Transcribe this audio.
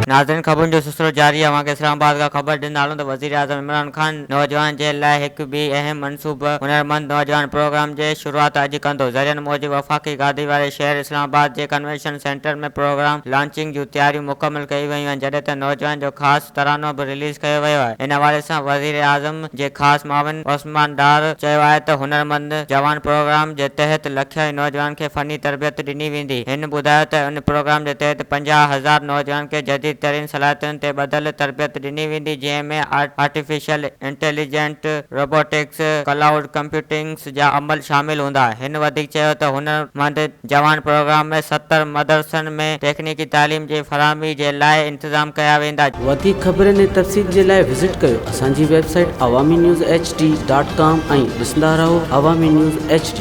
ناظرين خبرن جو سلسلو جاري اوهان کي اسلام آباد کان خبر ڏيندا هلون ته وزيراعظم عمران خان نوجوانن جي لاء هڪ ٻي اهم منصوبه هنرمند نوجوان پروگرام جي شروعات اڄ ڪندو. ذريعن موجب وفاقي گادي واري شهر اسلام آباد جي ڪنوينشن سينٽر ۾ پروگرام لانچنگ جون تياريون مڪمل ڪيون ويون آهن جڏهن ته نوجوانن جو خاص ترانو به رليز ڪيو ويو آهي. ان حوالي سان وزيراعظم جي خاص معاون عثمان ڊار چيو آهي ته هنرمند جوان پروگرام جي تحت لکين نوجوانن کي فني تربيت ڏني ويندي. هن ٻڌايو ته ان پروگرام جي تحت 50 هزار نوجوانن کي جديد ترين صلاحيتن تي ٻڌل تربيت ڏني ويندي جنهن ۾ آرٽيفيشل انٽيليجنٽ، روبوٽڪس، ڪلائوڊ ڪمپيوٽنگس جا عمل شامل هوندا. هن وڌيڪ چيو ته هنرمند جوان پروگرام ۾ 70 مدرسن ۾ ٽيڪنيڪي تعليم جي فراهمي جي لاء انتظام ڪيا ويندا. وڌيڪ خبرن ۽ تفصيل جي لاء وزٽ ڪيو اسان جي website Awami news H D dot com ۽ ڏسندا رهو عوامي نيوز ايڇ ڊي.